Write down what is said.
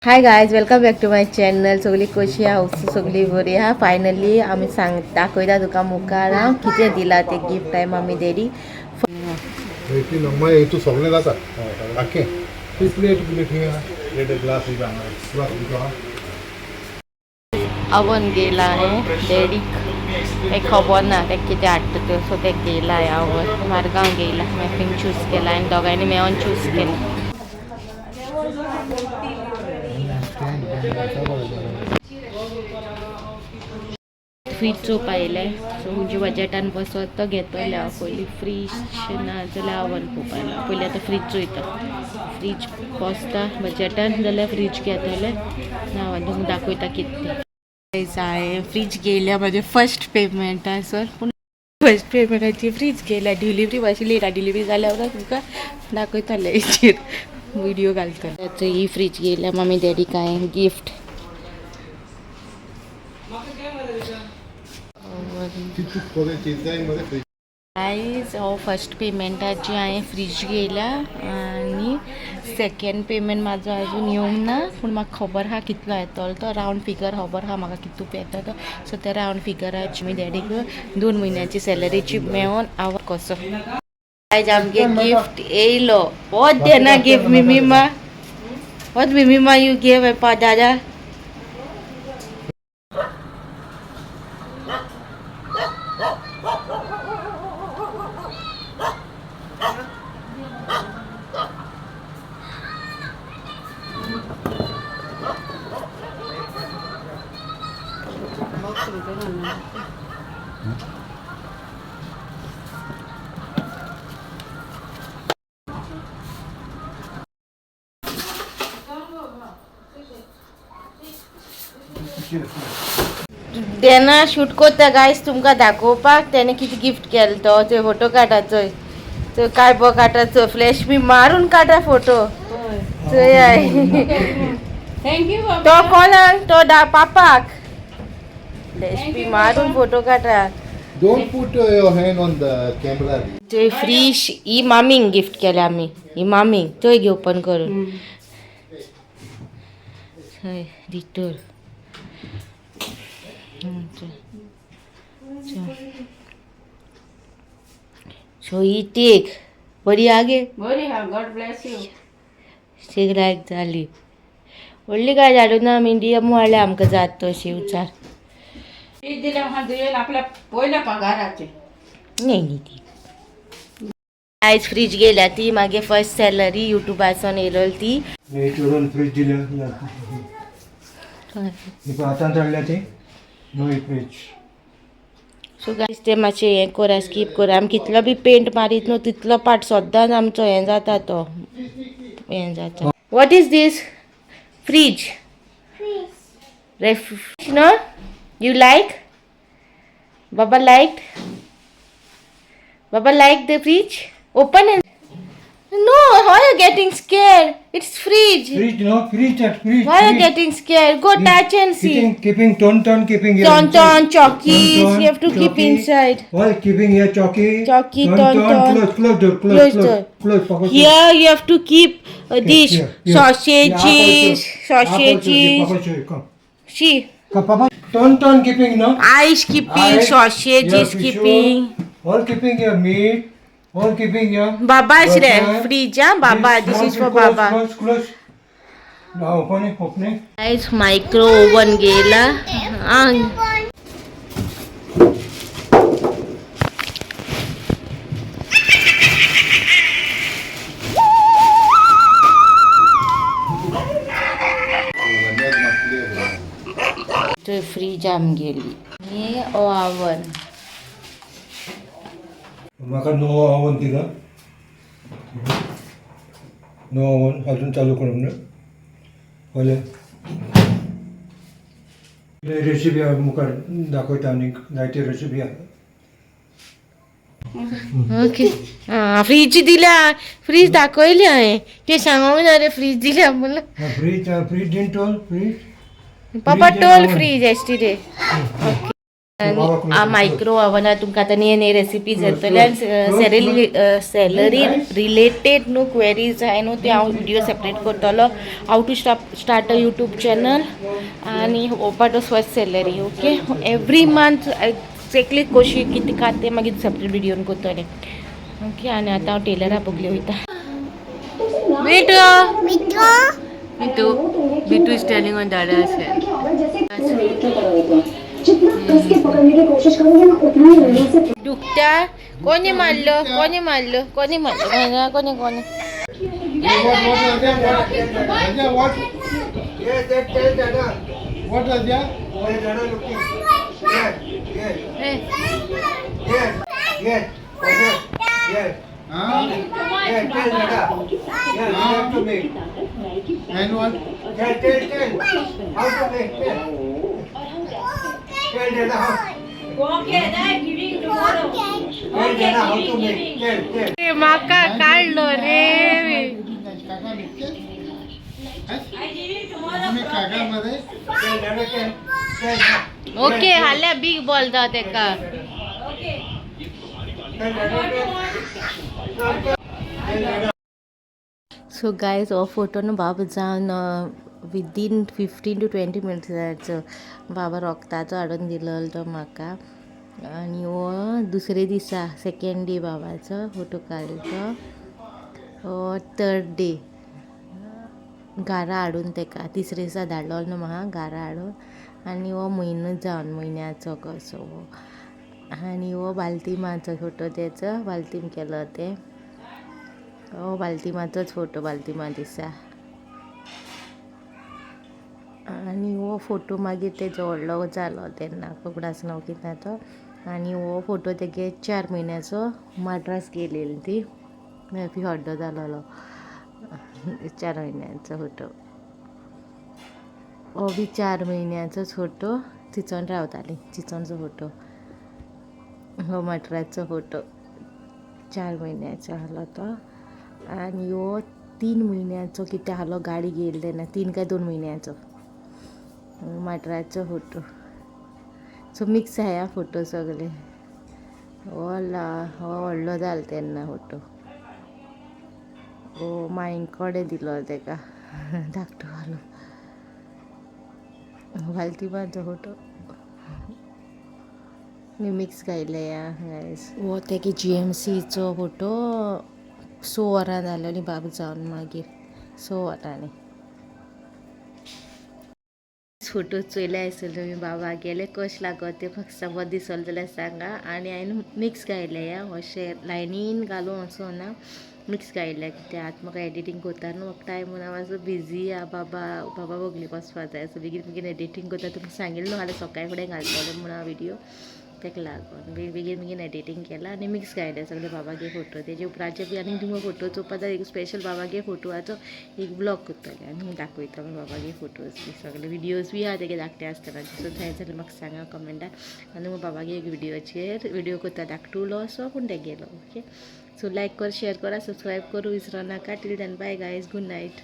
Hi guys, welcome back to my channel. सगळी कशी आहा? सगळी बरी आहा. फायनली आमी सांग दाखयता तुका मुखार हांव कितें दिला ते गिफ्ट हांवें मम्मी डॅडी. मागीर हितू सगळें जाता आख्खें. ती प्लेट बिलेट खंय आहा? प्लेट, ग्लास बी हांगा, ग्लास बी आहा. अवन गेला हांवें डॅडीक एक खबर ना ते कितें हाडटा त्यो. सो ते गेला हांवें अवन मारगांव गेला. मॅफीन चूज केला आनी दोगांयनी मेळोन चूज केला. फ्रीज चोवपा येयलें. सो म्हणजे बजटान बसत तो घेतले हांव. पयलीं फ्रीज ना जाल्यार ओवन पळोवपा येयला. पयलीं आतां फ्रीज चोयता. फ्रीज बसता बजटान जाल्यार फ्रीज घेतले ना ओवन. तुमकां दाखयता कितें तें. हांवें फ्रीज घेयल्या म्हाजें फर्स्ट पेमेंट सर. पूण फर्स्ट पेमेंटाची फ्रीज घेयल्या. डिलिवरी मातशी लेट. डिलिवरी जाल्या उपरांत तुमकां दाखयतलें, हेचेर व्हिडिओ घालतलें. ही फ्रीज घेयल्या मम्मी डॅडीक हांवें गिफ्ट. ती तूं कोणे चीज जाय मरे फ्रीज. आयज हो फर्स्ट पेमेंटाची हांवें फ्रीज घेयल्या आनी सेकंड पेमेंट म्हाजो अजून येवंक ना. पूण म्हाका खबर आहा कितलो येतलो तो. रावंड फिगर खबर आहा म्हाका कितू येता तो. सो त्या रावंड फिगराची मी डॅडीक 2 म्हयन्याची सॅलरीची मेळोन हांव कसो. आयज आमगे गिफ्ट येयलो. What देना गिफ्ट मिमीमा? What मिमीमा you give पा दादा? देना शूट कोत्ता गायस तुमकां दाखोवपाक तेणे कितें गिफ्ट केलें तो. थंय फोटो काडटा, चोय थंय काय बो काडटा. चोय, फ्लॅश बी मारून काडटा फोटो चोय. Thank you. तो कोणाक? तो दा पापाक फ्लॅश बी मारून फोटो काडटा. Don't put your hand on the camera. थंय फ्रीज ही मामींक गिफ्ट केल्या आमी. ही मामींक थंय घे ओपन करून. थंय भितर. सो ही टेक बरी आगे. बरी हा. God bless you. लायक जाली. व्हडली काय झाडू ना आमी इंडिया म्हणल्यार आमकां जात तशी उचार. ती दिल्या म्हाका दुयेल आपल्या पयल्या पगाराचे. न्ही न्ही, ती आयज फ्रीज गेल्या. ती मागीर फर्स्ट सॅलरी युट्यूबासून येयलोली ती. चोरून फ्रीज दिल्या. आतां हाडल्या ती नवी फ्रीज. सो गायज, ते मातशें हें करा, स्कीप करा. आमी कितलो बी पेंट मारीत न्हू, तितलो पार्ट सद्दांच आमचो हें जाता, तो हें जाता. What is this? Fridge ref no? You like Baba? Like Baba? Like the fridge? Open. No, how you getting scared? It's fridge. Fridge no, fridge, that fridge. Why you getting scared? Go touch and see. Keeping, keeping ton ton, keeping here. Ton ton, chockies, Ton-ton, you have to keep chalky. Inside. All keeping here, chalky. Chalky, ton ton, ton. Ton. Close, close door, close, Close close, door. Close, Papa, close. Here you have to keep this Here, here. Sausages, Yeah, Papa show you. sausages. Papa show you, come. See, Come, Papa. Ton ton keeping, no? Ice keeping, Ice, sausages here, fish, keeping. All keeping here, meat. All keeping here. Baba's re Butter. Fridge, ah, Baba. This small is for close, Baba. Close, close. Now open it, open it. Guys, micro oven गेला. Ah. थंय fridge आमगेली. हे oven. म्हाका नवो oven दिला. नवो oven अजून चालू करूंक ना. पळय, रेसिपी मुखार दाखयता. आनीक जायते रेसिपी आहा. ओके, आं, फ्रीज दिल्या. फ्रीज दाखयली हांवें. ते सांगूंक ना रे, फ्रीज दिल्या म्हणून. फ्रीज, फ्रीज दिन टोल फ्रीज. पापा Fridge toll and fridge yesterday. Okay. आनी मायक्रो ओवनार तुमकां आतां न्ही न्ही रेसिपीज येतले आनी सेरेली सॅलरी रिलेटेड न्हू क्वेरीज जाय न्हू ते हांव विडियो सेपरेट करतलो, how to start a YouTube channel आनी what was first salary. Okay, every month exactly कशी कितें का तें मागीर सेपरेट विडियोन करतलें. ओके, आनी आतां हांव टेलरा बगले वयता. Mitu! Mitu! Mitu is telling on Dada's head. दुखता? कोणी मारलो? कोणी मारलो? कोणी मारलो? कोणी कोणी? What? Yes, that tell Dada. What, Raja? Tell Dada looking. Yes, yes, Hey. yes, yes, yes, yes. Ah, Yes, tell Dada. Yes, you have to make. And what? Tell, tell, tell. How to make? Tell. Tell Dada how. Tomorrow. Tell Dada how to make. Tell, tell. म्हाका काडलो रे. काका निघते? तुम्ही काकामध्ये Tell Dada, tell. Tell. Okay, हाल्या बीग ball जाव तेका. Tell Dada, tell. Tell Dada. So guys, हो photo न्हू बाब जावन विदीन 15 टू 20 मिनट्साचो बाबा रोगताचो हाडून दिलो तो म्हाका. आनी हो दुसरे दिसा सेकेंड डे बाबाचो फोटो काडलो तो. हो थर्ड डे घरा हाडून तेका, तिसरे दिसा धाडलो न्हू म्हाका घरा हाडून. आनी हो म्हयनो जावन म्हयन्याचो कसो हो. आनी हो बालतीमाचो फोटो, तेचो बालतीम केलो ते. हो बालतीमाचोच फोटो बालतीमा दिसा. आनी हो फोटो मागीर तेजो व्हडलो जालो तेन्ना कोंकणाच नांव कितें तो. आनी हो फोटो तेगे 4 म्हयन्याचो, माड्रास गेलेली ती हड्डो जालोलो, 4 म्हयन्याचो फोटो. हो बी 4 म्हयन्याचोच फोटो, चिंचोण रावताली, चिंचोणचो फोटो. हो मड्रासचो फोटो, 4 म्हयन्याचो आहलो तो. आनी हो 3 म्हयन्याचो कितें आहलो गाडी घेयली तेन्ना, 3 काय 2 म्हयन्याचो माड्राचो फोटो. सो मिक्स आहा फोटो सगळे. हो हो व्हडलो जालो तेन्ना फोटो. हो माईन कडेन दिलो तेका धाकटो घालून. बालतीमाचो फोटो मिक्स घायले या गायज. हो तेगे जीएमसीचो फोटो, 6 वरां जालो न्ही बाब जावन मागीर 6 वरांनी. फोटो चोयले आसतले तुमी बाबा गेले कशें लागत ते फक्त बरें दिसले जाल्यार सांगा. आनी हांवें मिक्स घायले या, अशें लायनीन घालूं असो ना, मिक्स घायल्या कित्याक आतां म्हाका एडिटींग करता न्हू म्हाका टायम ना, मातसो बिजी आहा. बाबा बाबा बगलेक वचपा जाय, सो बेगीन बेगीन एडिटींग करता. तुमकां सांगिल्लें न्हू फाल्यां सकाळीं फुडें घालतलें म्हूण हांव विडियो, तेका लागून बेगीन बेगीन बेगीन एडिटींग केलां आनी मिक्स घायले सगळे बाबागे फोटो. तेजे उपरांतचे बी आनी तुमकां फोटो चोवपा जाय, एक स्पेशल बाबागे फोटोवाचो एक ब्लॉग करतलें आनी दाखयता बाबागे फोटोज बी सगळे, विडियोज बी आहा तेगे धाकटे आसतना. सो जाय जाल्यार म्हाका सांगा कमेंटान आनी मग बाबागे एक विडियोचेर विडियो करता धाकटुलो असो पूण तेगेलो. ओके, सो लायक कर, शेयर करा, सबस्क्रायब करूं विसरो नाका. Till then bye guys, good night.